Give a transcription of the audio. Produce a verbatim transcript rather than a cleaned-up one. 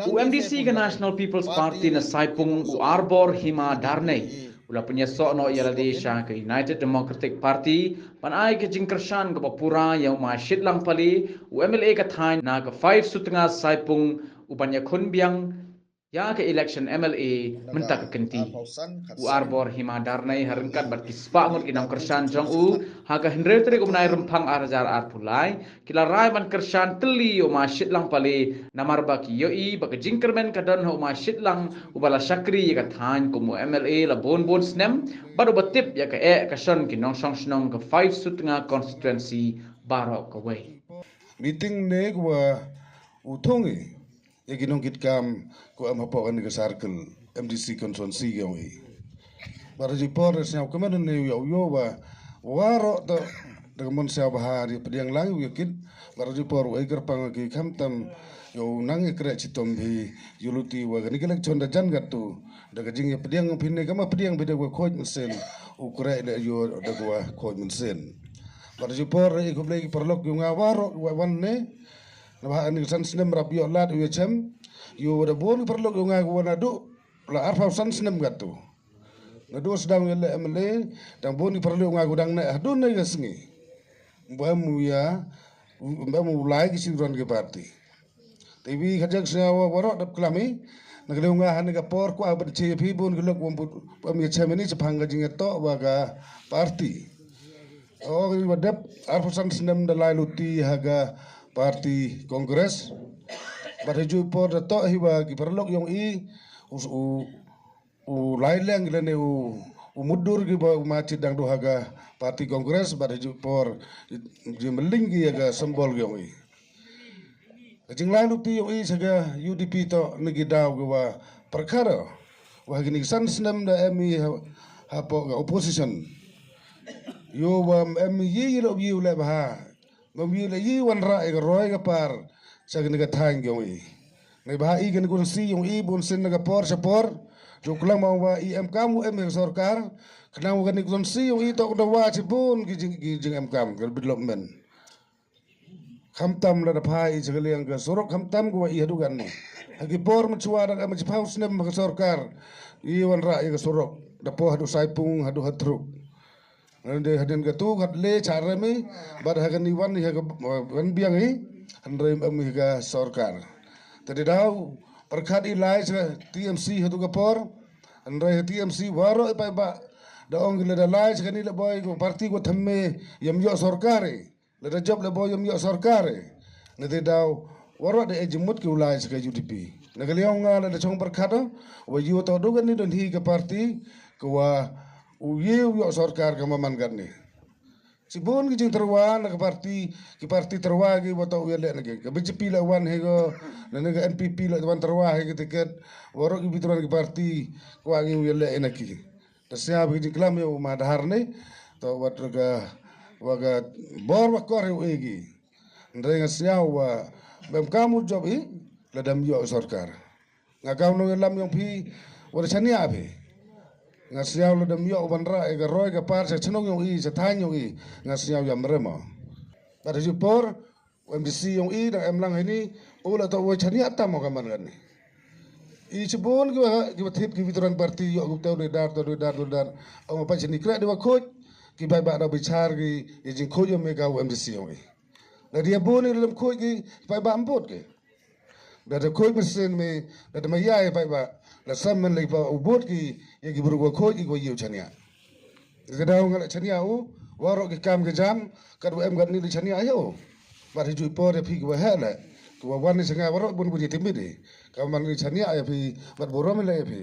U M D C ka National People's Party na Saipung, u Arbor Hima Darnei, u la pynïasoh noh ïa lade sha ka United Democratic Party ban ai ka jingkyrshan kaba pura ïa u Ma Shitlang Pale, u M L A ka thaiñ na ka five Sutnga Saipung, u ban ïakhun biang ïa ka election M L A mynta ka kynti. U Arbor Hima Darnei ha ryngkat bad ki spah ngut ki nongkyrshan jong u ha ka hynriew tarik u bnai Rymphang ar hajar arphew lai, ki la rai ban kyrshan tylli ïa u Ma Shitlang Pale namar ba ki ïohi ba ka jingkyrmen ka don ha u Ma Shitlang uba la shakri ïa ka thaiñ kum u M L A la bun bun snem bad uba tip ïa ka eh ka shon ki nongshong shnong ka five Sutnga constituency baroh kawei. Meeting ne ka wa u thung i ïa ki nongkitkam ko em hapoh kane ka circle M D C constituency ki ong i. Bad ha ju por sñiaw kmen ne u ïa u ïoh ba waroh to da ka mon sñiaw ba ha ri pdiang lang u ïa kit. Bad ha ju por u ei kyrpang ki khamtam ïa u nang ïa kreh chitom phi ïa luti wa kane ka election da jan gat tu da ka jing ïa pdiang phi ne kama pdiang phi da wa khoj mynsiem u kreh da ïoh da wa khoj mynsiem. Bad ha ju por i khublei ki paralok ïa nga waroh wa wan ne. Naba ha ni san snem rap ïoh lad ïoh chem ïoh da bun ki paralok ïoh nga wan adu la arphew san snem gat tu. Nadu sdang ïoh le M L A dang bun ki paralok ïoh nga gu dang ne hadu ne ka sngi. Ba mu ya ba mu lai ki sing ron ki parti. Te wi khajak sñiaw wa waroh dap klami. Na ka deu nga hani ka por kwa ban che phi bun ki lok wam put pam ïa chem ni chapang ka jing to wa ka parti. O ki wa dep arphew san snem da lai luti ha ka parti Congress. Bad ha ju por da to hi wa ki paralok yong i u u lai leng lane u u mudur ki ba u ma chit dang du ha ka parti Congress bad ha ju por ji meling ki ha ka symbol ki yong i. Ka jinglai luti yong i sa ka U D P to ni ki daw ki wa perkara wa ha ki ni san snem da em i ha hapoh ka opposition. Yo wa em i yi lo yi le ba ha Ba mih la i wan rah i ka roi ka par sa kani ka thaiñ ki ong i. Ngai ba i kani kun si ong i bun sin na ka por sa por. Ju klang ma ong ba i em kam u em i ka sorkar. Khnang u kani kun si ong i tok da wa chi bun ki jing ki jing em kam ka development. Khamtam la da phai i sa ka liang ka surok khamtam ko i hadu kan ni. Ha ki por ma chwa da em chi phau snem ka sorkar. I wan rah i ka surok da po hadu Saipung hadu Hatruk. Ngan dei hadien ka tu kat le cha remi bad ha kan i wan i ha ka wan biang i han rem em i ka sorkar. Tadi dau perkat i lai sa T M C ha tu ka por han rei ha T M C waro i pai ba da ong le da lai sa kan i le boy ko parti ko thamme yam yo sorkar i le da job le boy yam yo sorkar i. Ngan dei dau waro de e jimut ki u lai sa ka U D P. Na ka liang nga le da chong perkat o wa yu to du kan i don hi ka parti ko wa u ye u yo sorkar ka maman kan ni. Sibun ki jingterwa na ka parti ki parti terwa ki wa to u ya le na ki ka B J P la wan he go na ne ka N P P la wan terwa he ki tiket. Waro ki bitran ki parti kwa ki u ya le na ki. Ta sia bi ki jingklam ya u ma dahar ni to wat ka wa ka bor wa kor u e ki. Ndrei nga sia wa bem kamu job i la dam yo sorkar. Nga kaw nong ïalam yong phi wa da chania phi. Nga sñiaw la dam yoh ban rah ïa ka roi ka par cha chnong yong i cha thaiñ yong i. Nga sñiaw ïa mrem o. Bad ha ju por u M D C yong i dang em lang hini u la to wa chania tam o ka man kan ni. I chibun ki wa ki wa thip ki witran parti yoh ki tew doi dar tew doi dar doi dar. Ong pa chini kreh di wa khoj ki bai ba da bichar ki i jing khoj yong me ka u M D C yong i. La dia bun i la dam khoj ki bai ba mbot ki. Da da khoj mesin me da da ma ïai pai ba la sam men lei pa u bot ki ya ki bru ko khoj ki ko yu chania. Ka daw nga la chania u waro ki kam ki jam kat wa em kat ni li chania ya u. Bad hi ju por ya phi ki wa he le ki wa wan ni chania waro bun bun ya timit i ka man ni chania ya phi bad borom le ya phi.